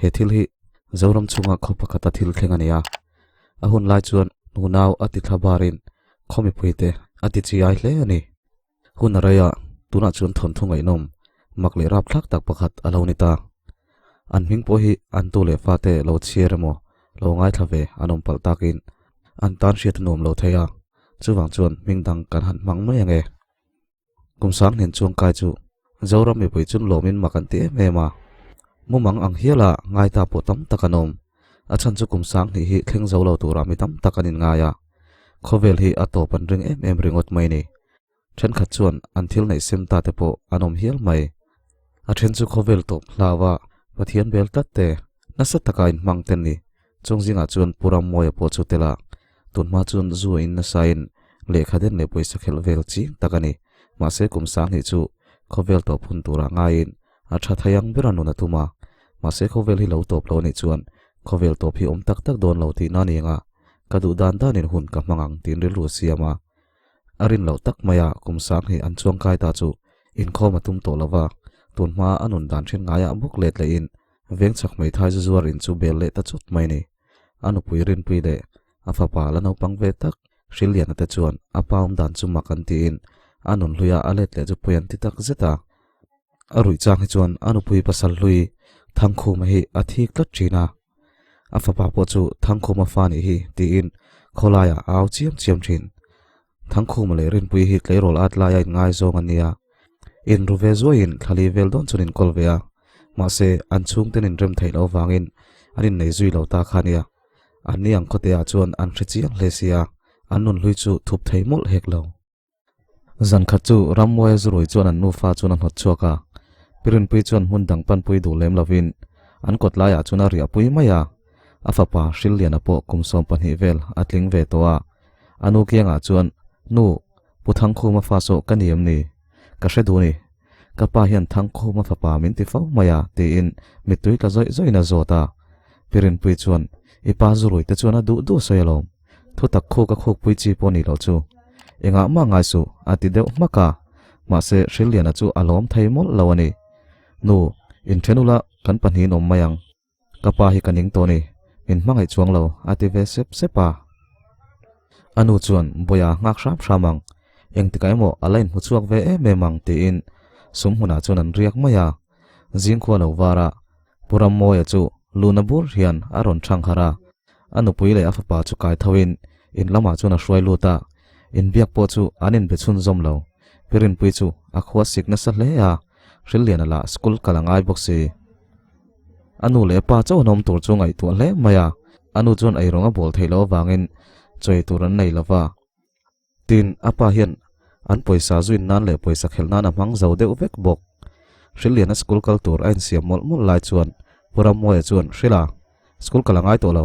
He thil hi Zoram chhunga khaw pakhata thil thleng a ni a. A hun lai chuan nunau a ti thla barin khaw mipuite a ti chi ai hle a ni. Hun a rei a, tunah chuan thawnthu ngaihnawm mak leh rapthlak tak pakhat a lo ni ta. An hming pawh hi an tu leh fate lo chhiar emaw lo ngaithla ve an awm palh takin an tan hriat a nuam lo thei a, chuvang chuan hming dang kan han hmang mai ange. Kum sang hnen chuang kai chu Zoram mipui chun lawmin mak an ti em em a, mumang ang hiala ngaita pawh tam tak an awm. A chhan chu kum sang hnih hi thleng zo lo tura mi tam tak an inngai a, khawvel hi a tawp an ring em em ringawt mai ni. Thenkhat chuan an thil neih sem ta te pawh an awm hial mai. A then chu khawvel tawp hlauha Pathian bel tlat te, nasa taka inhmang te ni. Chung zingah chuan Pu Rammawia pawh chu tel a, tunhma chuan zu a in nasain lehkha den leh pawisa khelh vel ching tak a ni. Mahse kum sanghnih chu khawvel tawp hun turah ngaiin a tha thei ang ber a nun a tum a. Mahse khawvel hi lo tawp lo anih chuan khawvel tawp hi awm tak tak dawn lo tihna a ni ang a, ka duh dan danin hun ka hmang ang tiin rilru a siam a. A rin loh tak maia kum sanghnih an chuang kai ta chu inkhawm a tum tawh lo va, tunhma a nun dan then ngaiah bawk let lehin Veng chak hmeithai zu zuar in chu bel leh ta chut mai ni. A nupui Rinpui leh a fapa la naupang ve tak Hrilliana te chuan a pa awm dan chu mak an tiin a nun hluia a let leh chu pui an ti tak zet a. A ruih chang hi chuan a nupui pasal hlui Thangkhuma hi a thik tlat thin a. A fapa pawh chu Thangkhuma fa nih hi tiin khawlaiah a au chiam chiam thin. Thangkhuma leh Rinpui hi tleirawl at laia inngaizawng an nia. Inru ve zuaiin thlali vel dawn chuan inkawl ve a, mahse an chhungten inrem theih loh avangin an innei zui lo ta kha nia. Anni ang khawteah chuan an hre chiang hle sia, an nun hlui chu thup thei mawlh hek lo. Zan khat chu Rammuaia zurui chuan an nufa chuan a hnawt chhuak a, Pi Rinpui chuan hmun dang panpui duh lem lovin an kawt laiah chuan a riahpui mai a. A fapa Hrilliana pawh kum 12 vel a tling ve tawh a, a nu kiangah chuan, Nu, Pu Thangkhuma fa saw ka ni em ni? Ka hre duh ni. Ka pa hian Thangkhuma fapa min ti fo mai a, tiin mittui tla zawih zawihin a zawt a. Pi Rinpui chuan, I pa zurui te chuan a duh duh sawi alawm. Thu tak khuk a khukpui chi pawh ni loh chu. Engah mah ngai suh, a ti deuh hmak a. Mahse, Hrilliana chu a lawm thei mawlh lo a ni. Nu, inthen ula kan pahnihin awm mai ang. Ka pa hi ka ning tawh ni, min hmangaih chuang lo, a ti ve sep sep a. A nu chuan Bawia nghak hram hram ang, engtikah emaw a la inhmu chhuak ve em em ang tiin sum hmunah chuan an riak mai a. Zingkhua lo var a, Pu Rammawia chu luna bur hian a rawn thang harh a. A nupui leh a fapa chu kai thoin in lamah chuan a hruai lut a, inbiak pawh chu an inbe chhunzawm lo. Pi Rinpui chu a khua sik nasa hle a, Hrilliana lah school kal a ngai bawk si. A nu leh a pa chauh an awm tur chu ngaihtuah hle mai a, a nu chuan eirawng a bawl theih loh avangin chawi tur an nei lo va. Tin, a pa hian an pawisa zuin nan leh pawisa khelh nan a hmang zo deuh vek bawk. Hrilliana school kal tur a insiam mawlh mawlh lai chuan Pu Rammuaia chuan, Hrila, school kal a ngai tawh lo.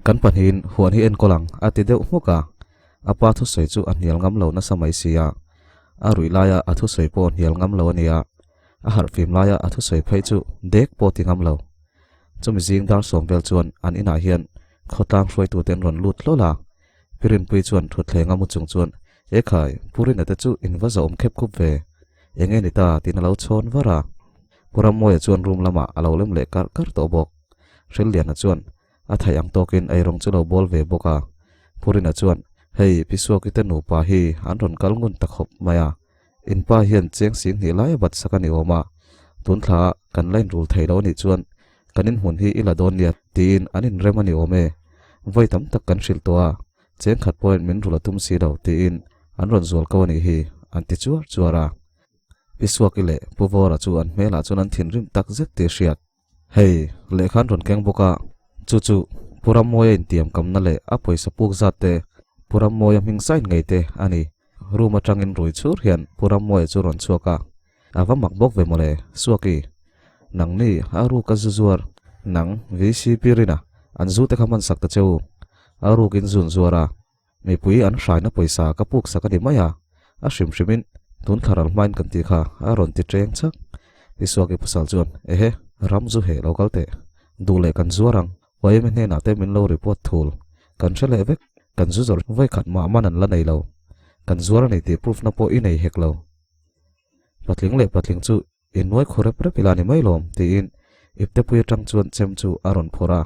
Kan pahnihin huan hi enkawl ang, a ti deuh hmuk a. A pa thusawi chu a hnial ngam lo nasa mai sia. A ruih laia a thusawi pawh a hnial ngam lo a nia. A harh fim laia a thusawi phei chu dek pawh ti ngam lo. Chumi zing dar sawm vel chuan an inah hian khawtlang hruaitute an rawn lut hlawl a. Pi Rinpui chuan thutthleng a mu chung chuan, E khai, Pu Rina te chu in va zawm khep khup ve. Eng nge ni ta? tiin a lo chhawn var a. Pu Rammawia chuan room lamah a lo lem leh karh karh tawh bawk. Hrilliana chuan a theih ang tawkin eirawng chu lo bawl ve bawk a. Pu Rina chuan, Hei, Pi Suaki te nupa hi an rawn kal ngun ta khawp mai a. In pa hian cheng sing hnih lai a bat sak a ni awm a, tun thla ah kan la inrul thei lo anih chuan kan inhmun hi i la dawn nia tiin an inrem a ni awm e. Vawi tam tak kan hrilh tawh a, cheng khat pawhin min rul a tum si lo tiin an rawn zual ko a nih hi an ti chuar chuar a. Pi Suaki leh Pu Vawra chu an hmelah chuan an thinrim tak zet tih a hriat. Hei, lehkha an rawn keng bawk a, chu chu Pu Rammawia intiam kamna leh a pawisa puk zat te, Pu Rammawia hming sign ngei te a ni. Room atangin rui chhur hian Pu Rammawia chu rawn chhuak a, a va mak bawk ve mawle, Suaki, nangni a ruk a zu zuar, nang VCP Rina, an zu te kha hman sak ta che u, a rukin zun zuar a, Mipui an hraina pawisa ka puk sak a ni mai a, a hrim hrimin tun thlaral hmain kan tih kha a rawn ti ṭeng chak. Isuaki pasal chuan, Ehe, ram zu heh lo kal teh, duh leh kan zuar ang, YMA hnenah te min lo report thul, kan hre leh vek, kan zu zawrh vawikhat mah man an la nei lo, kan zuar a ni tih proof na pawh i nei hek lo. Patling leh patling chu innuai khaw rep rep ila ni mai lawm, tiin. Iptepui atang chuan chem chu a rawn phawrh a,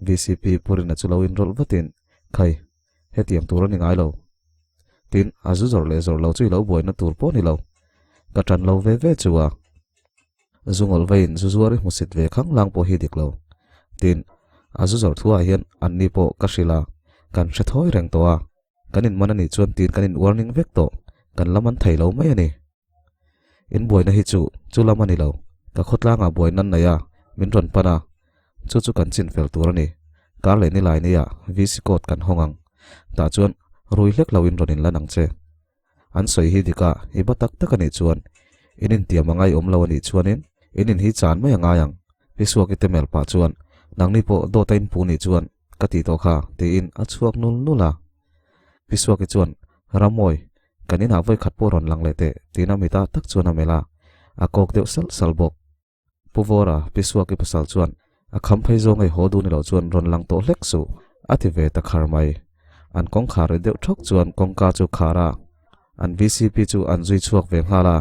vcp Purina chu lo inrawlh vatin, Khai, hetiang tur a ni ngai lo. Tin, a zu zawrh leh zawrh lo chu i lo buaina tur pawh a ni lo. Ka tan lo ve ve chu a. Zu ngawlh veiin zu zuar i hmusit ve khang lang pawh hi dik lo. Tin, a zu zawrh thuah hian anni pawh ka hrilh a, kan hre thawi reng tawh a. Kan inman a nih chuan tin kan in warning vek tawh, kan lam an thei lo mai a ni. In buaina hi chu chu lam a ni lo, ka khawtlangah buaina an nei a, min rawn pan a, chu chu kan chin fel tur a ni. Kar leh nilai nia VC court kan hawng ang, tah chuan rui hlek lo in rawn inlan ang che. An sawi hi dik a, i ba tak tak a nih chuan in intiam a ngaihawm lo a nih chuanin in in hi chan mai a ngai ang. Pi Suaki te mel pah chuan nangni pawh dawt a inpu nih chuan ka tih tawh kha tiin a chhuak nul nul a. Pi Suaki chuan Ramawi, kan inah vawi khat pawh rawn lang leh teh tiin a mitah tak chuan a melh a, a kawk deuh salh salh bawk. Pu Vawra, Pi Suaki pasal chuan a kham phei zawng ei haw duh ni loh chuan rawn lang tawh hlek suh a ti ve ta khar mai. An kawngkhar ri deuh thawk chuan kawngka chu khar a, an vcp chu an zui chhuak ve nghal a.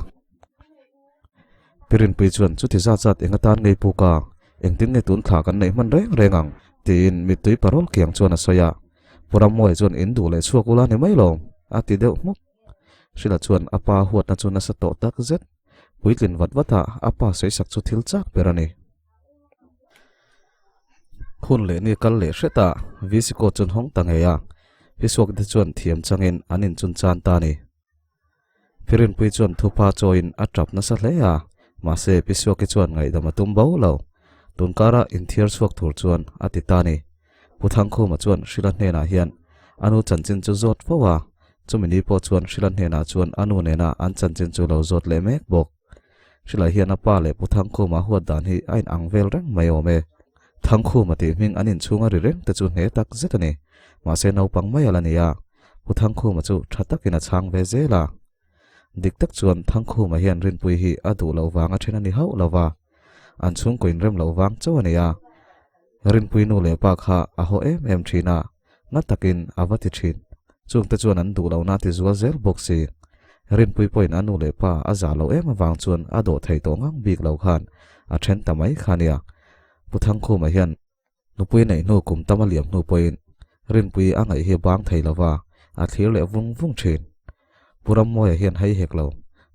Pi Rinpui chuan chuti zat zat eng atan ngei puk a, engtin nge tun thla kan neih hman reng reng ang tiin mittui parawl kiang chuan a sawi a. Pu Rammuai chuan in duh leh chhuak ula ni mai lo a ti deuh hmuk. Hrila chuan a pa huatna chu nasa tawh tak zet. Puitlin vat vat a a pa sawisak chu thil chak ber a ni. Hun leh ni kal leh hret a, VC court chuan hawng ta ngei a, Pisuak te chuan thiam changin an inchun chan ta a ni. Phirinpui chuan thupa chawiin a tap nasa hle a, mahse Pisuaki chuan ngaihdam a tum bo lo. Tunkara inthiar chhuak tur chuan a ti ta a ni. Pu Thangkhuma chuan Hrila hnenah hian a nu chanchin chu zawt fo a, chumi ni pawh chuan Hrila hnenah chuan a nu nena an chanchin chu lo zawt leh mek bawk. Hrila hian a pa leh Pu Thangkhuma huat dan hi a inang vel reng mai awm e. Thangkhuma tih hming an inchhung a ri reng te chu hne tak zet a ni. Mahse naupang mai a la ni a, Pu Thangkhuma chu tha takin a chhang ve zel a. Dik tak chuan Thangkhuma hian Rinpui hi a duh loh vang a then a ni hauh lo va, an chhungkaw inrem loh vang chauh a ni a. Rinpui nu leh pa kha a haw em em thin a, na takin a va ti thin. Chungte chuan an duh lohna a ti zual zel bawk si. Rinpui pawhin a nu leh pa a zah loh em avang chuan a dawh thei tawh ngang bik lo khan a then ta mai kha nia. Pu Thangkhuma hian nupui neih hnu kum tam a liam hnu pawhin Rinpui a ngaih hi a bang thei lo va, a thlir leh vung vung thin. Pu Rammawia hian hei hek lo,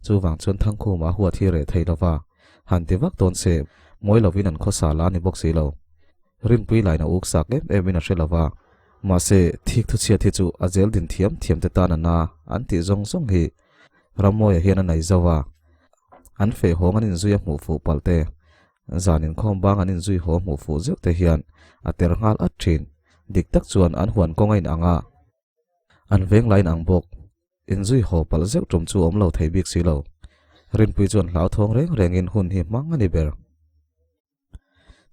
chuvang chuan Thangkhuma a huat hi reh thei lo va, han ti vak dawn se, mawi lovin an khawsa la a ni bawk si lo. Rinpui lain a uk sak em emin a hre lo va, mahse thik thuchhiat hi chu a zel din thiam thiam te tan a na an tih zawng zawng hi Rammawia hian a nei zo va, an feh hawng an inzui a hmuh fuh palh te, zan inkhawm bang an inzui haw hmuh fuh zeuh te hian a ter nghal at thin. Dik tak chuan an huan kawng a inang a. An veng lain ang bawk. Inzui haw palh zeuh tum chu awm lo thei bik si lo. Rinpui chuan hlauthawng reng rengin hun hi hmang a ni ber.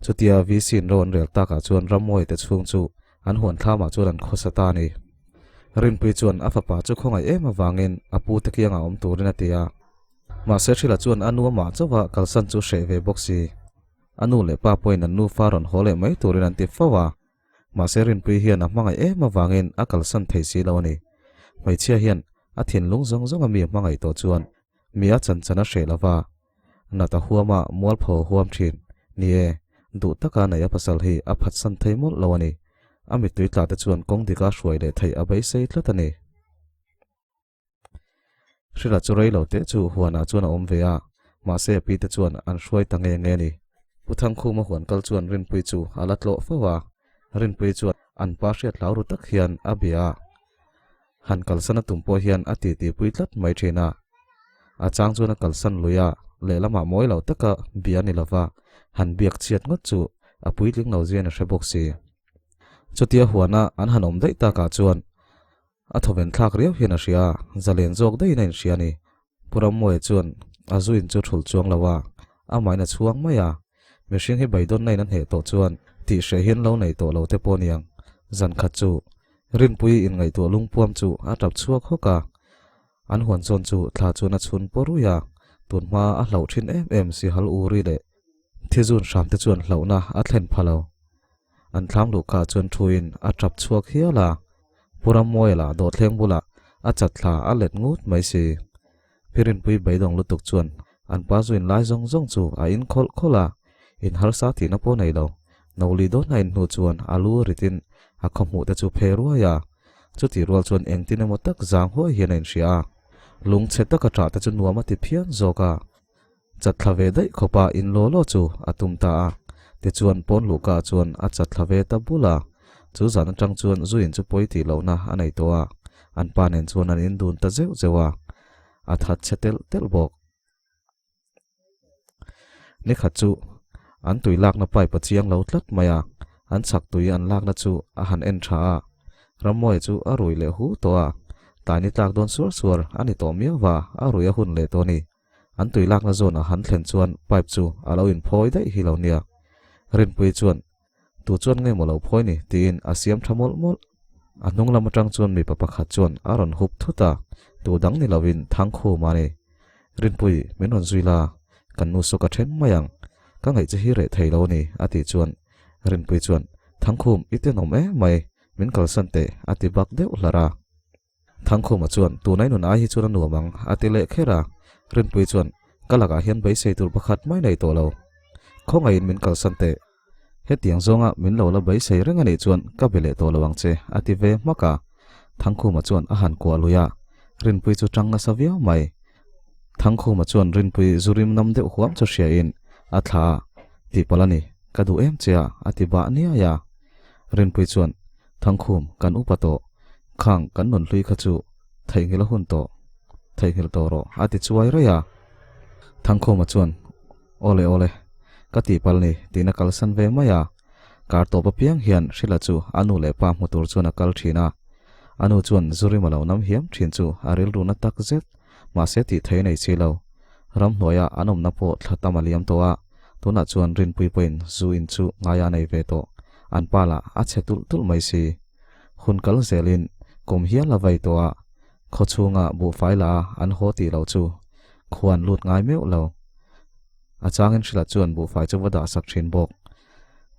Chutia VC-in ro an rel takah chuan Rammuai te chhung chu an huan thlamah chuan an khawsa ta a ni. Rinpui chuan a fapa chu khawngaih em avangin a pu te kiangah awm turin a ti a. Mahse Hrila chuan a nu amah chauha kalsan chu hreh ve bawk si. A nu leh pa pawhin an nufa rawn haw leh mai turin an ti fo a. Mahse Rinpui hian a hmangaih em avangin a kalsan thei si lo a ni. Hmeichhia hian a thinlung zawng zawng a mi a hmangaih tawh chuan mi a chan chan a hreh lo va, nat a huam a mualpho a huam thin. Ni e, duh taka neih a pasal hi a phatsan thei mawlh lo a ni. A mittui tla te chuan kawng dika hruai leh theih a beisei tlat a ni. Hrila chu rei lo teh chu huanah chuan a awm ve a, mahse a pite chuan an hruai ta nge nge a ni. Pu Thangkhuma huan kal chuan Rinpui chu a la tlawh fo a, Rinpui chuan an pa hriat hlau ru tak hian a bia a, han kalsan a tum pawh hian a titi pui tlat mai thin a. A chang chuan a kalsan lui a, lehlamah mawi lo taka bia ni lova han biak chhiat ngawt chu a puitling lo zian a hre bawk si. Chutia huana an han awm daih takah chuan A thawven thlak riau hian a hria a, zalen zawk daihin a inhria a ni. Pu Rammuaia chuan a zu in chu thulh chuang lo a, amahin a chhuang mai a. Mihring hi beidawnna in a hneh tawh chuan tih hreh hian lo nei tawh lo te pawh a niang. Zan khat chu Rinpuii inngaihtuah lungpuam chu a tap chhuak hawk a. An huan zawn chu thla chuan a chhun paw ruih a, tun hma a hlauh thin em em sihal uri leh Thizun hram te chuan hlauhna a thlen pha lo. An thlam luhka chuan thuin a tap chhuak hial a, Pu Rammuaia lah dawhthleng bulah a chat thla a let ngut mai si. Phirinpui beidawng lutuk chuan an pa zuin lai zawng zawng chu a in khawlh khawlh a. In harsa tihna pawh nei lo. No li dawn a inhnu chuan a lu ritin a khawhmuh te chu phe ruai a. Chutih rual chuan engtin emaw tak zang huai hian a inhria a. Lungchhe taka ṭah te chu nuam a ti phian zawk a. Chat thla ve daih khawpa in law law chu a tum ta a. Tichuan pawn luhka chuan a chat thla ve ta bul a. Chu zan atang chuan zuin chu pawi tih lohna a nei tawh a. An pa nen chuan an indun ta zeuh zeuh a. A that chhe telh telh bawk. Nikhat chu an tui lakna pipe a chiang lo tlat mai a, an chhak tui an lakna chu a han en tha a. Rammuaia chu a rui leh hu tawh a, taini tlak dawn suar suar a ni tawh miau va, a rui a hun leh tawh a ni. An tui lakna zawn a han thlen chuan pipe chu a lo inphawi daih hi lo nia. Rinpuii chuan Tu chuan nge maw lo phawi ni? tiin a siam tha mawlh mawlh. A hnung lam atang chuan mipa pakhat chuan a rawn hup thut a, tu dang ni lovin Thangkhum a ni. Rinpui, min rawn zui la, kan nu saw ka then mai ang. Ka ngaih che hi reh thei lo a ni, a tih chuan Rinpui chuan, Thangkhum, i tenawm em mai, min kalsan teh, a ti bak deuh hlarh a. Thangkhuma chuan, Tunai nun ai hi chuan a nuam ang, a ti leh kher a. Rinpuii chuan, Ka lakah hian beisei tur pakhat mai nei tawh lo. Khawngaihin min kalsan teh. Hetiang zawnga min lo la beisei reng a nih chuan ka be leh tawh lo ang che, a ti ve hmak a. Thangkhuma chuan a han kuah lui a, Rinpuii chu tang nasa viau mai. Thangkhuma chuan Rinpuii zu rim nam deuh huam chu hriain a thla a, Tihpalh a ni, ka duh em che a, a ti bah niai a. Rinpuii chuan, Thangkhum, kan upa tawh. Khang, kan nun hlui kha chu theihnghilh a hun tawh. Theihnghilh tawh rawh, a ti chuai raih a. Thangkhuma chuan, Awle awle, ka tihpalh ni, tiin a kalsan ve mai a. Kar tawp apiang hian Hrila chu a nu leh pa hmu tur chuan a kal thin a. A nu chuan Zurima lo nam hiam thin chu a rilru na tak zet, mahse tih thei a nei si lo. Ramhnuaia an awmna pawh thla tam a liam tawh a, tunah chuan Rinpui pawhin zu in chu ngaia a nei ve tawh. An pa lah a chhe tulh tulh mai si. Hun kal zelin kum hial a vei tawh a, khaw chhunga buhfai la a an haw tih loh chu khuan lut ngai meuh lo. A changin Hrila chuan buhfai chu va dah sak thin bawk.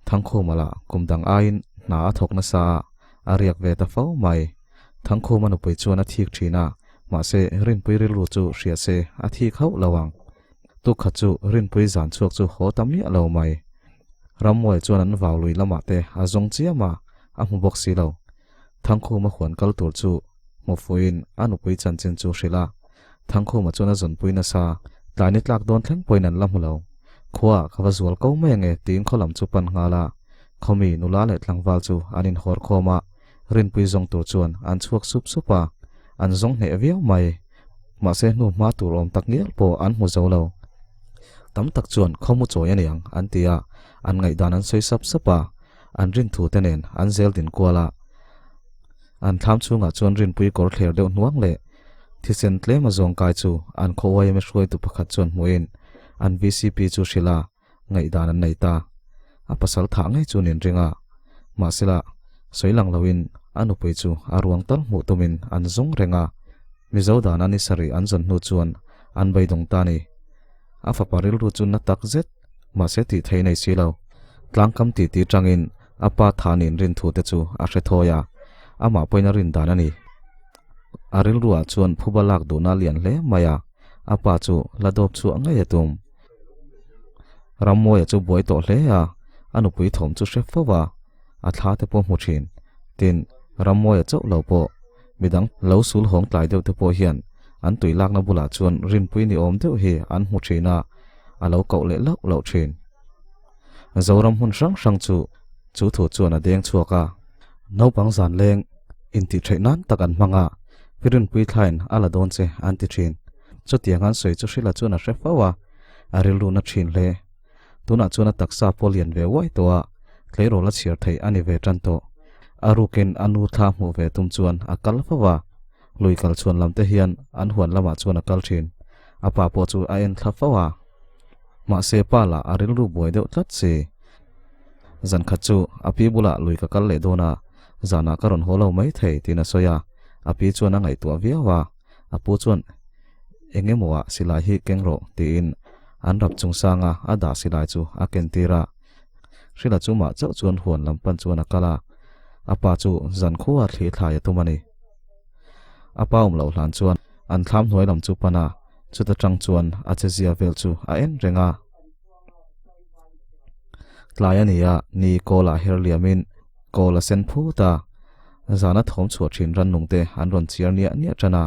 Thangkhuma lah kum dang aiin hna a thawk nasa a, a riak ve ta fo mai. Thangkhuma nupui chuan a thik thin a, mahse Rinpui rilru chu hria se a thik hauh lo ang. Tukhat chu Rinpui zan chhuak chu haw ta miah lo mai. Rammuai chuan an vau lui lamah te a zawng chiam a, a hmu bawk si lo. Thangkhuma huan kal tur chu hmu fuiin a nupui chanchin chu hrilh a. Thangkhuma chuan a zawnpui nasa, tlai ni tlak dawn thleng pawhin an la hmu lo. Khua ka va zual ko mai ange tiin khaw lam chu pan nghal a. Khawmi nula leh tlangval chu an inhawr khawm a, Rinpui zawng tur chuan an chhuak sup sup a, an zawng hneh viau mai. Mahse hnu hma tur awm tak ngial pawh an hmu zo lo. Tam tak chuan khawmu chawi a niang an ti a, an ngaihdan an sawi sap sap a, an rinthu te nen an zel din kual a. An thlam chhungah chuan rinpui kawr thler deuh hnuang leh thisen tlem a zawng kai chu an khaw yma hruaitu pakhat chuan hmuhin an vcp chu hrilh a, ngaihdan an nei ta. A pasal thah ngei chu nin ring a, mahsela sawi lang loin a nupui chu a ruang tal hmuh tumin an zawng reng a, Mizo dan a ni sarih an zawn hnu chuan an beidawng ta a ni. A fapa rilru chu na tak zet, mahse tih thei nei si lo. Tlangkam titi tangin a pa tha nin rin thu te chu a hre thawi a, amah pawhin a rin dan a ni. A rilruah chuan phuba lak duhna a lian hle mai a, a pa chu la dawp chhuah ngei a tum. Rammuaia chu buai tawh hle a, a nupui thawm chu hre fo a, a thla te pawh hmu thin. Tin, Rammuaia chauh lo pawh, midang lo sul hawng tlai deuh te pawh hian an tui lakna bulah chuan rinpui ni awm deuh hi an hmu thin a, a lo koh leh lauh lauh thin. Zoram hmun hrang hrang chu chu thu chuan a deng chhuak a. Naupang zan leng intihtheih nan tak an hmang a, Pi Rinpui thlain a la dawn che an ti thin. Chutiang an sawi chu Hrila chuan a hre fo a, a rilru na thin hle. Tunah chuan a taksa pawh lian ve uai tawh a, tleirawl a chhiar theih a ni ve tan tawh. A rukin a nu thla hmuh ve tum chuan a kal fo a, lui kal chhuan lam te hian an huan lamah chuan a kal thin. A pa pawh chu a en thla fo a. Mahse pa lah a rilru buai deuh tlat si. Zan khat chu a pi bulah lui ka kal leh dawn a, zanah ka rawn haw lo mai thei tiin a sawi a, a pi chuan a ngaihtuah viau a. A pu chuan eng emaw ah silai hi keng rawh tiin an rap chungchanga a dah silai chu a ken tir a. Hrila chu mah chauh chuan huan lam pan chuan a kal a, a pa chu zan khua thli thlai a tum a ni. A pa awm loh hlan chuan an thlam hnuai lam chu pan a, chuta tang chuan a che zia vel chu a en reng a. Tlai a ni a, ni kawlah her liamin kawl a sen phut a, zana thawm chhuah thin rannungte an rawn chiar niah niah tan a.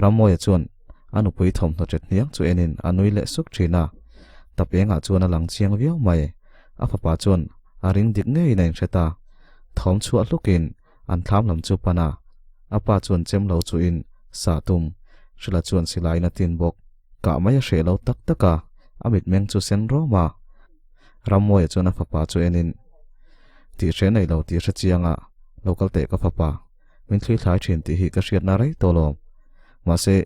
Rammawia chuan a nupui thawmhnaw chet hniang chu enin a nui leh suk thin a, tap engah chuan a lang chiang viau mai. A fapa chuan a ring dik ngeiin a inhre ta. Thawm chhuah hlukin an thlam lam chu pan a, a pa chuan chem lo chuhin sah tum Hrila chuan silaiin a tin bawk. Kah mai a hreh lo tak tak a, a mitmeng chu sen rawm a. Rammuaia chuan a fapa chu enin, Tih hre nei lo tih hre chiang a, lo kal teh ka fapa, min thlui thlai thin tih hi ka hriatna rei tawh lo. Mahse,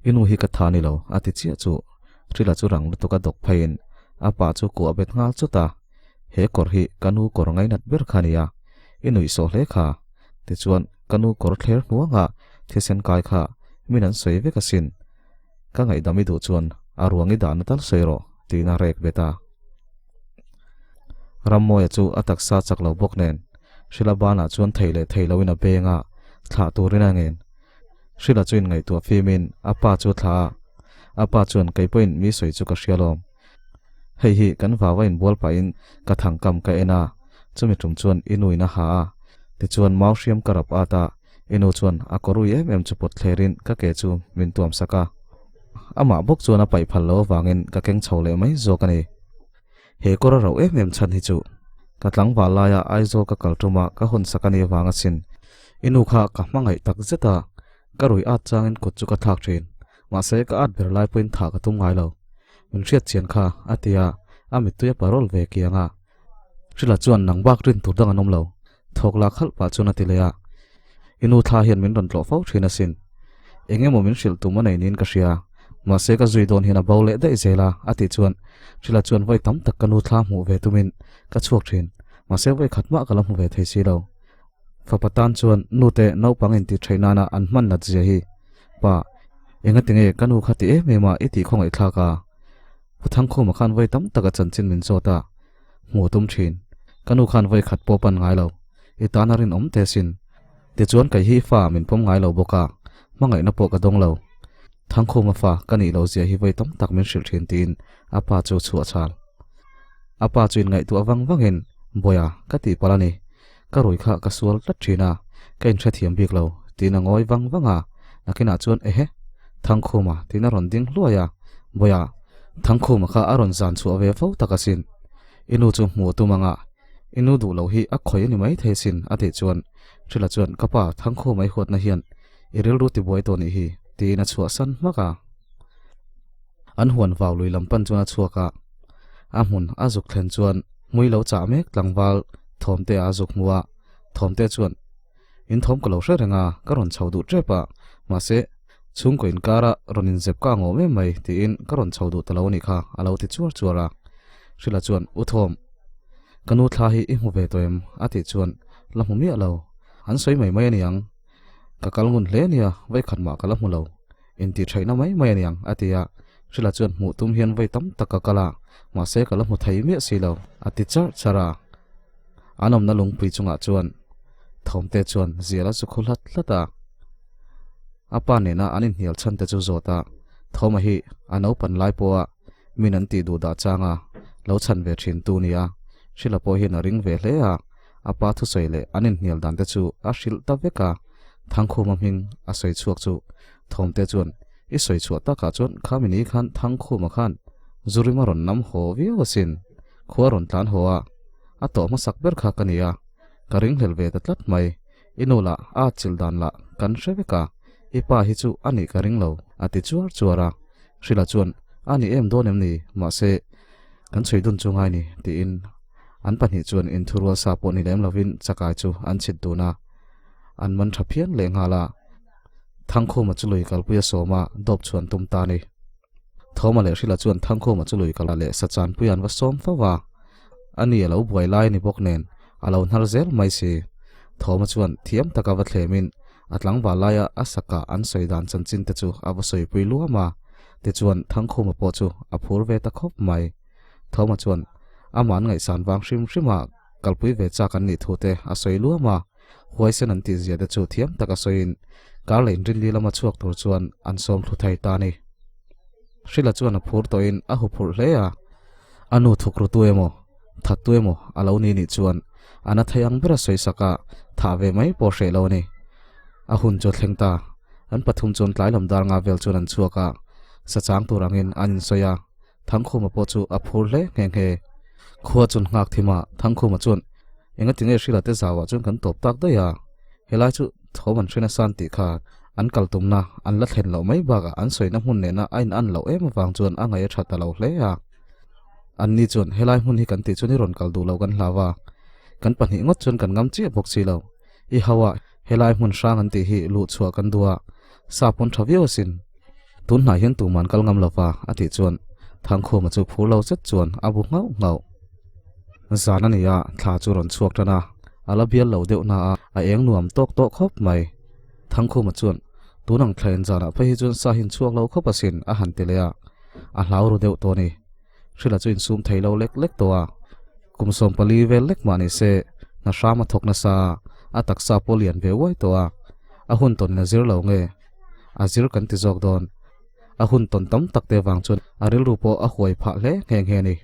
i nu hi ka tha ni lo, a ti chiah chu. Hrila chu rang lutuk a dawk pheiin a pa chu kuah bet nghal chut a, He kawr hi ka nu kawr ngainat ber kha nia, i nuihsawh hle kha. Tichuan, ka nu kawr thler hnuangah thisen kai kha min an sawi vek asin. Ka ngaihdam i duh chuan a ruang i dahna tal sawi rawh, tiin a rek bet a. Rammawia chu a taksa chak lo bawk nen, Hrila banah chuan thei leh thei loin a beng a, thlah turin a ngen. Hrila chu inngaihtuah fimin a pa chu a thlah a, a pa chuan kei pawhin mi sawi chu ka hria lawm. Hei hi kan vau a inbual pahin ka thangkam ka en a, chumi tum chuan i nuin a ha a, tichuan mau hriam ka rap at a, I nu chuan a kawr ui em em chu pawt thlerin ka ke chu min tuam sak a. Amah bawk chuan a paih phal lo avangin ka keng chho leh mai zawk a ni. He kawr a rauh em em chhan hi chu ka tlangval laia Aizawl ka kal tuma ka hawn sak a nih avang asin. I nu kha ka hmangaih tak zet a, ka rui at changin kut chu ka thlak thin. Mahse ka at ber lai pawhin thah ka tum ngai lo. Min hriat chian kha, a ti a, a mittui a parawl ve kiang a. Hrila chuan nang bak rin tur dang an awm lo. Thawk la khalh pah chuan a ti leh a. I nu thla hian min rawn tlawh fo thin asin. Eng emaw min hrilh tum a nei niin ka hria. Mahse ka zui dawn hian a bo leh daih zel a, a tih chuan Hrila chuan vawi tam tak ka nu thla hmuh ve tumin ka chhuak thin. Mahse vawi khat mah ka la hmu ve thei si lo. Fapa tan chuan nute naupang intih theih nana an hman nat zia hi. Pa, engatinge ka nu kha ti em em a i tih khawngaih thlak a? Pu Thangkhuma khan vawi tam tak a chanchin min zawt a, hmuh tum thin. Ka nu khan vawi khat pawh pan ngai lo, i tan a rinawm teh sin. Tichuan kei hi fa min pawm ngai lo bawk a, hmangaihna pawh ka dawng lo. Thangkhuma fa ka nih lo zia hi vawi tam tak min hrilh thin tiin a pa chu chhuah chhal. A pa chu inngaihtuah vang vangin, Bawia, ka tihpalh a ni. Ka rui kha ka sual tlat thin a, ka inhrethiam bik lo, tiin a ngawi vang vang a, nakinah chuan ehe, Thangkhuma tiin a rawn ding hluai a, Bawia, Thangkhuma kha a rawn zan chhuah ve fo tak asin, i nu chu hmuh tum anga, i nu duh lo hi a khawih a ni mai thei asin, a tih chuan Hrila chuan ka pa Thangkhuma i huatna hian i rilru tibuai tawh nih hi, tiin a chhuahsan hmak a. An huan vau lui lam pan chuan a chhuak a, a hmun a zuk thlen chuan hmui lo chah mek tlangval Thawmte a zuk hmu a, Thawmte chuan, In thawm ka lo hre reng a, ka rawn chho duh tep a, mahse, chhungkaw inkara rawn inzep ka angawm em mai tiin ka rawn chho duh ta lo a nih kha, a lo ti chuar chuar a. Hrila chuan, U Thawm, ka nu thla hi i hmu ve tawh em? a tih chuan, La hmu miah lo, an sawi mai mai a niang, ka kal ngun hle nia, vawikhat mah ka la hmu lo. Intihtheihna mai mai a niang, a ti a. Hrila chuan hmuh tum hian vawi tam tak ka kal a, mahse ka la hmu thei miah si lo, a ti charh charh a. An awmna lungpui chungah chuan Thawmte chuan zial a zu khu hlat hlat a. A pa nena an inhnial chhan te chu zawt a, Thawma hi a naupan lai pawha min an tih duh dah changa lo chhan ve thin tu nia Hrila pawh hian a ring ve hle a. A pa thusawi leh an inhnial dan te chu a hrilh ta vek a, Thangkhuma hming a sawi chhuak chu Thawmte chuan i sawi chhuah takah chuan khami ni khan Thangkhuma khan Zurima rawn nam haw viau asin, khua rawn tlan haw a, a tawh hmasak ber kha ka ni a, ka ringhlel ve ta tlat mai, i nu lah a atchilh dan lah kan hre vek a, i pa hi chu a nih ka ring lo, a ti chuar chuar a. Hrila chuan a ni em dawn em ni, mahse kan chhui dun chu ngai ni, tiin an pahnih chuan inthurual sa pawh ni lem lovin chakai chu an chhit dun a, an man tha phian leh nghal a. Thangkhuma chu lui kalpui a sawm a, dawp chhuan tum ta a ni. Thawma leh Hrila chuan Thangkhuma chu lui kala leh Sachanpui an va sawm fo a, ani a lo buai lai a ni bawk nen a lo hnar zel mai si. Thawma chuan thiam taka va thlemin a tlangval laia a saka an sawi dan chanchin te chu a va sawipui luam a, tichuan Thangkhuma pawh chu a phur ve ta khawp mai. Thawma chuan amah an ngaihsan vang hrim hrima kalpui ve chak an nih thu te a sawi luam a, huaisen an tih zia te chu thiam taka sawiin kar leh inrinli lama chhuak tur chuan an sawm thlu thei ta a ni. Hrila chuan a phur tawhin a huphurh hle a, a nu thuk ru tu emaw? Thattu emaw a lo ni nih chuan a na thei ang bera sawi sak a, thah ve mai pawh hreh lo a ni. A hun chu a thleng ta. An pathum chuan tlai lam dar nga vel chuan an chhuak a, sa chang tur angin an insawi a, Thangkhuma pawh chu a phur hle nghe nghe. Khua chuan nghak thim a, Thangkhuma chuan, Engati nge Hrila te zauah chuan kan tawp tak daih a? Helai chu thawm an hre nasa an tih kha an kal tumna an la thlen loh mai bakah an sawina hmun nena a in an loh em avang chuan a ngaih a tha ta lo hle a. Anni chuan helai hmun hi kan tih chuan i rawn kal duh loh kan hlau a, kan pahnih ngawt chuan kan ngam chiah bawk si lo. I hau a, helai hmun hrang an tih hi luh chhuah kan duh a, sa pawn tha viau asin. Tun hnai hian tuman kal ngam lova a tih chuan Thangkhuma chu phur lo zet chuan a bu nghauh nghauh. Zan a ni a, thla chu rawn chhuak tan a, a la bial lo deuh na a, a eng nuam tawk tawh khawp mai. Thangkhuma chuan, Tun ang thlain zanah phei hi chuan sa hin chhuak lo khawp asin a han ti leh a, a hlau ru deuh tawh a ni. Hrila chu insum thei lo lek lek tawh a, kum 14 vel lek mah ni se, hna hram a thawk nasa a, a taksa pawh lian ve uai tawh a, a hun tawnin a zir lo nge? A zir kan ti zawk dawn. A hun tawn tam tak te vang chuan a rilru pawh a huai phah hle nghe nghe a ni.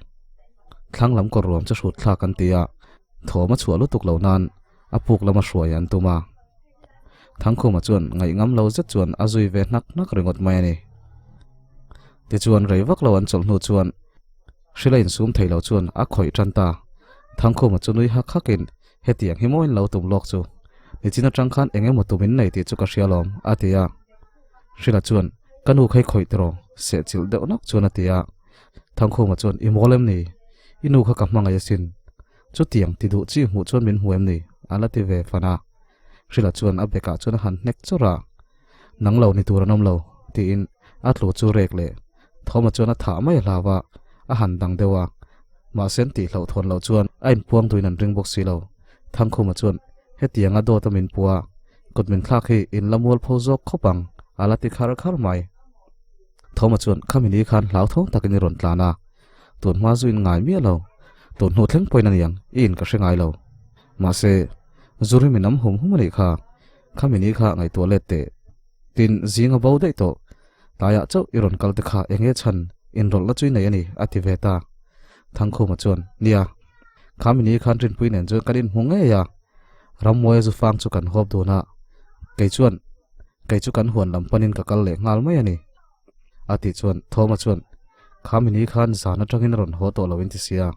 Thlang lam kawr ruam chu hrut thlak an ti a, thawm a chhuah lutuk lo nan a puk lama hruai an tum a. Thangkhuma chuan ngaih ngam lo zet chuan a zui ve hnak hnak ringawt mai a ni. Tichuan rei vak lo an chawlh hnu chuan Hrila insum thei lo chuan a khawih tan ta. Thangkhuma chu nui hak hakin hetiang hi mawiin lo tum lawk chu. Nichin atang khan eng emaw tum in nei tih chu ka hria lawm, a ti a. Hrila chuan, Ka nu kha i khawih tiraw? Sehchilh deuh nak chuan a ti a. Thangkhuma chuan, I mawl em ni? I nu kha ka hmangaih asin. Chutiang ti duh chi hmuh chuan min hmu em ni? A la ti ve fan a. Hrila chuan a bekah chuan a han hnek chawrh a. Nang lo ni tur an awm lo, tiin a tlu chu rek leh Thawma chuan a thah mai a hlau a, a han dang deuh a. Mahse an tih hlauhthawn loh chuan a inpuang duhin an ring bawk si lo. Thangkhuma chuan, Hetianga dawt a min pua, kut min thlak hi in la mual pho zawk khawp ang, a la ti khar khar mai. Thawma chuan, Khami ni khan hlauthawng takin i rawn tlan a, tun hma zu in ngai miah lo, tun hnu thleng pawhin a niang, i in ka hre ngai lo. Mahse, Zuri min am hum hum a nih kha, khami ni kha ngaihtuah let teh. Tin, zing a bo daih tawh. Tlaiah chauh i rawn kal te kha eng nge chhan inrawlhna chu i nei a ni, a ti ve ta. Thangkhuma chuan, Nia, khami ni khan Rinpui nen chuan kan inhmu ngei a, Rammuaia zu fang chu kan huap dun a, kei chuan kei chu kan huan lam panin ka kal leh nghal mai a ni, a tih chuan Thawma chuan, Khami ni khan zan atangin a rawn haw tawh lo in ti sia,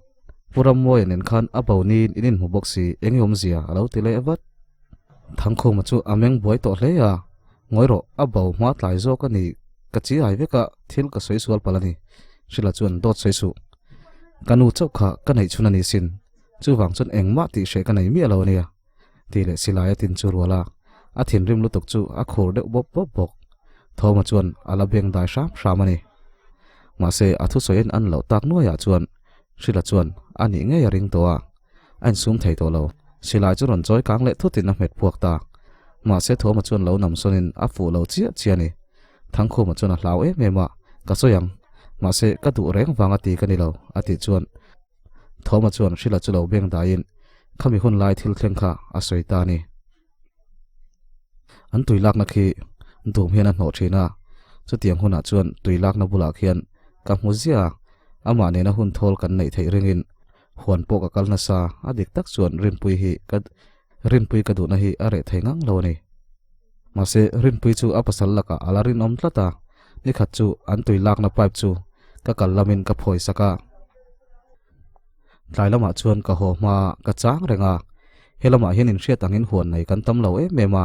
Pu Rammuaia nen khan a bo niin in inhmu bawk si, eng nge awmzia a lo ti leh vat. Thangkhuma chu a meng buai tawh hle a, Ngawi rawh, a bo hma tlai zawk a ni, ka chi ai vek a, thil ka sawi sual palh a ni. Hrila chuan dawt sawi suh. Ka nu chauh kha ka neih chhun a ni sin, chuvang chuan engmah tih hreh ka nei miah lo a nia, tih leh silai a tin chu rual a, a thinrim lutuk chu a khur deuh bawp bawp bawk. Thawma chuan a la beng dai hram hram a ni. Mahse, a thusawi en an loh tak nuaiah chuan Hrila chuan a nih ngei a ring tawh a. A insum thei tawh lo. Silai chu rawn chawi kang leh thutin a hmet puak ta. Mahse Thawma chuan lo nam sawnin a fuh lo chiah chiah a ni. Thangkhuma chuan a hlau em em a, Ka sawi ang. Mahse ka duh reng vang a ti ka ni lo, a tih chuan Thawma chuan Hrila chu lo beng daiin khami hun lai thil thleng kha a sawi ta a ni. An tui lakna khi dum hian a hnawh thin a, chutiang hunah chuan tui lakna bulah khian ka hmu ziah a, amah nena hun thawl kan neih theih ringin Huan pawh ka kal nasa, a dik tak chuan Rinpui hi ka Rinpui ka duhna hi a reh thei ngang lo a ni. Mahse, Rinpui chu a pasal lakah a la rinawm tlat a, nikhat chu an tui lakna pipe chu ka kal lamin ka phawi sak a. Tlai lamah chuan ka haw hma ka chang reng a, he lamah hian inhriat angin huan nei kan tam lo em em a,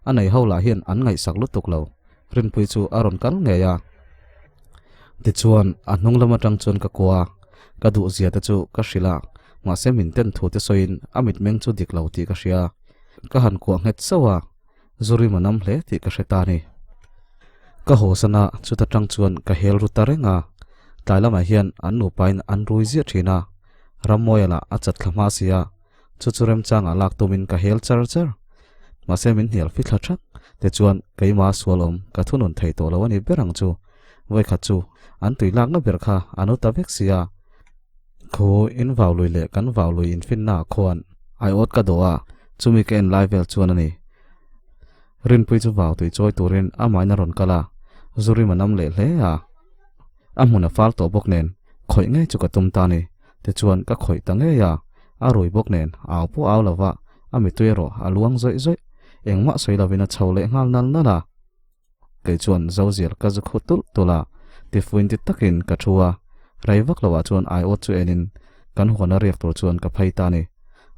a nei ho lah hian an ngaihsak lutuk lo, Rinpui chu a rawn kal ngei a. Tichuan, a hnung lam atang chuan ka kua a, ka duh zia te chu ka hrilh a, mahse min ten thu te sawiin a mitmeng chu dik lo tih ka hria. Ka han kuah nghet sauh a, zu rim a nam hle tih ka hre ta a ni. Ka haw san a, chuta tang chuan ka hel ru ta reng a, tlai lamah hian an nupain an rui ziah thin a, Rammawia lah a chat thla hma si a, Chu chu remchangah lak tumin ka hel char char. Mahse min hnial fi thla thak te chuan keima sual awm ka thunun thei tawh lo a ni ber ang chu. Vawikhat chu an tui lakna ber kha an u ta vek sia. Khu in vau lui leh kan vau lui infinna ah khuan aiawt ka dawh a, chumi ka en lai vel chuan a ni. Rinpui chu vau tui chawi turin amahin a rawn kal a, zu rim a nam leh hle a. A hmun a fal tawh bawk nen khawih ngei chu ka tum ta a ni. Tichuan ka khawih ta ngei a, a rui bawk nen au pawh au lova a mitui erawh a luang zawih zawih. Engmah sawi lovin a chho leh nghal nal nal a. Kei chuan Zozial ka zu khu tulh tulh a, tifuin ti takin ka thu a, rei vak loah chuan aiawt chu enin kan huana riak tur chuan ka phei ta a ni.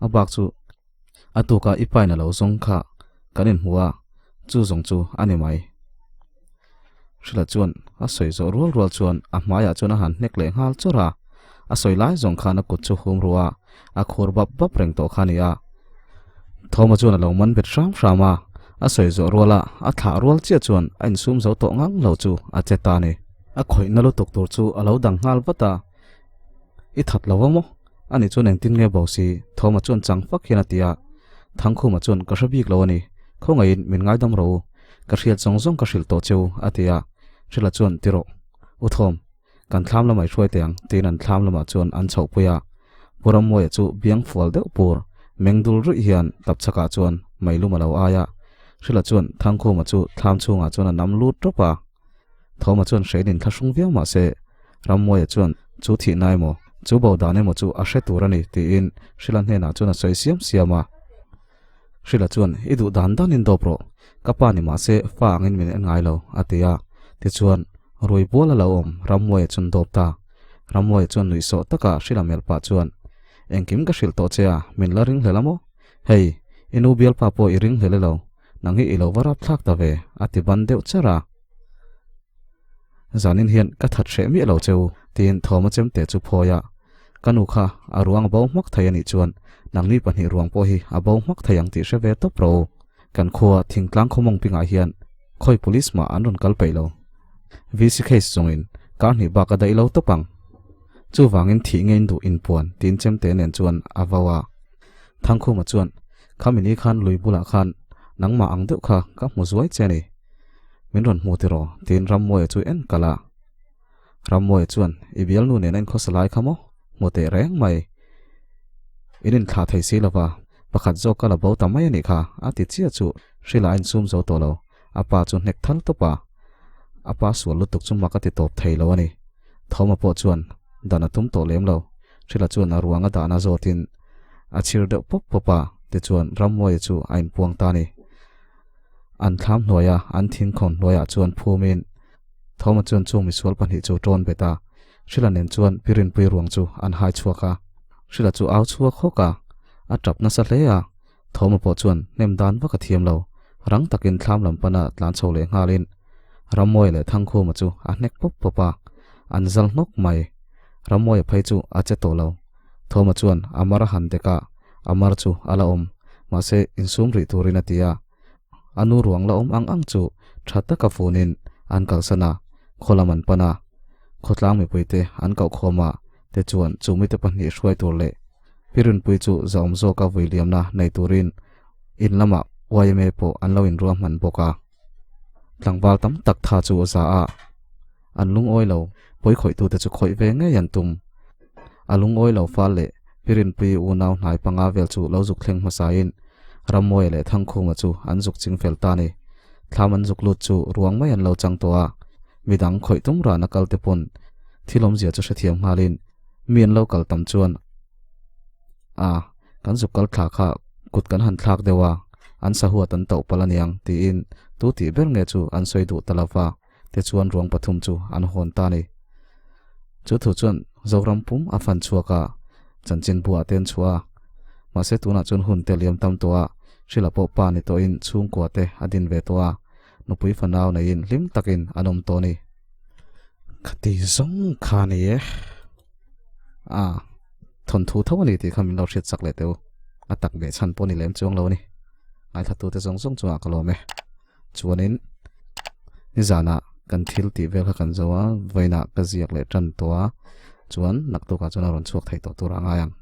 A bak chu a tuka i pain a lo zawng kha kan inhmu a, chu zawng chu a ni mai. Hrila chuan a sawi zawh rual rual chuan a hmaiah chuan a han hnek leh nghal chawrh a, a sawi lai zawng khan a kut chu hum ruh a, a khur bap bap reng tawh kha a ni a. Thawma chuan a lo man bet hram hram a, a sawi zawh rual a, a thlah rual chiah chuan a insum zo tawh ngang lo chu a che ta a ni. A khawihna lutuk tur chu a lo dang nghal vat a, I that lo a maw? Ani chuan engtin nge bo si? Thawma chuan chang fak hian a ti a. Thangkhuma chuan ka hre bik lo a ni, khawngaihin min ngaidam rawh u, ka hriat zawng zawng ka hrilh tawh che u a ti a. Hrila chuan ti rawh, U Thawm, kan thlam lamah i hruai teh ang tiin an thlam lamah chuan an chhoh pui a. Pu Rammuaia chu biang fual deuh pur, meng dul ruih hian tapchhakah chuan meilum a lo ai a. Hrila chuan Thangkhuma chu thlam chhungah chuan a nam lut rawp a. Thawma chuan hrein in thlahrung viau mah se, Rammuaia chuan chu thihna emaw, chu bo dan emaw chu a hre tur a ni tiin Hrila hnenah chuan a sawi siam siam a. Hrila chuan, I duh dan danin dawp rawh, ka pa ni mah se fa angin min en ngai lo, a ti a. Tichuan, rui bual a lo awm Rammuaia chuan dawp ta. Rammuaia chuan nuihsawh taka Hrila melh pah chuan, Engkim ka hrilh tawh che a, min la ringhlel a maw? Hei, i nu bialpa pawh i ringhlel e lo, nang hi i lo va rapthlak ta ve, a ti ban deuh char a. Zanin hian ka that hreh miah lo cheu, tiin Thawma chemte chu phawi a. Ka nu kha a ruang a bo hmak thei a nih chuan nangni pahnih ruang pawh hi a bo hmak thei ang tih hre ve tawp rawh u. Kan khua thingtlang khawmawng pingah hian khawi police mah an rawn kal peih lo. VC case zawngin kar hnih bak a daih lo tawp ang. Chuvangin thih ngeiin duh inpuan tiin chemte nen chuan a vau a. Thangkhuma chuan, Khami ni khan lui bulah khan nangmah ang deuh kha ka hmu zuai che a ni. Min rawn hmu tiraw? tiin Rammuaia chu en kalh a. Rammuaia chuan, I bialnu nen a inkhawsa lai kha maw? Hmu teh reng mai. In inthlah thei si lova, pakhat zawk ka la bo ta mai a nih kha, a ti chiah chu Hrila a insum zo tawh lo. A pa chu hnek thal tawp a. A pa sual lutuk chu mak a ti tawp thei lo a ni. Thawma pawh chuan dan a tum tawh lem lo. Hrila chuan a ruang a dahna zawtin a chhir deuh pawp pawp a, tichuan Rammuaia chu a inpuang ta a ni. An thlam hnuaia an thingkhawn hnuaiah chuan phumin Thawma chuan chung misual pahnih chu tawn bet a, Hrila nen chuan Pirinpui ruang chu an hai chhuak a. Hrila chu au chhuak hawk a, a tap nasa hle a. Thawma pawh chuan hnem dan vak a thiam lo, rang takin thlam lam pana tlan chho leh nghalin Rammuaia leh Thangkhuma chu a hnek pawp pawp a, an zal hnawk mai. Rammuaia phei chu a che tawh lo. Thawma chuan a mar a han dek a, a mar chu a la awm, mahse insum rih turin a ti a. A nu ruang la awm ang ang chu tha taka funin an kalsan a, khaw lam an pan a. Khawtlang mipuite an koh khawm a, tichuan chu mite pahnih hruai tur leh Pirinpui chu zahawm zawka vui liamna nei turin in lamah yma pawh an lo inruahman bawk a. Tlangval tam tak tha chu a za a, an lungawi lo, pawi khawihtute chu khawih ve ngei an tum. A lungawi lo fal leh Pirinpui unau hnai panga vel chu lo zuk thleng hmasain Rammuaia leh Thangkhuma chu an zuk ching fel ta a ni. Thlam an zuk lut chu ruang mai an lo chang tawh a, midang khawih tum rana kal te pawn thil awmzia chu hrethiam nghalin mi an lo kal tam chuan a kan zuk kal thla kha kut kan han thlak deuh a, an sahuat an tauh palh aniang tiin tu tih ber nge chu an sawi duh ta lo va, tichuan ruang pathum chu an hawn ta a ni. Chu thu chuan Zoram pum a fan chhuak a, chanchin buah te an chhuah a, mahse tunah chuan hun te liam tam tawh a, Hrila pawh pa ni tawhin chhungkua te a din ve tawh a, nupui fanau neiin hlim takin an awm tawh a ni. Khati zawng kha a ni e. A thawnthu tho a ni tih kha min lo hriat chak leh teh u. A tak ve chhan pawh ni lem chuang lo a ni. Ngaithlatute zawng zawng chungah ka lawm e. Chuanin nizanah kan thil tih vel kha kan zo a, vawiinah ka ziak leh tan tawh a, chuan naktukah chuan a rawn chhuak thei tawh tur a ngai ang.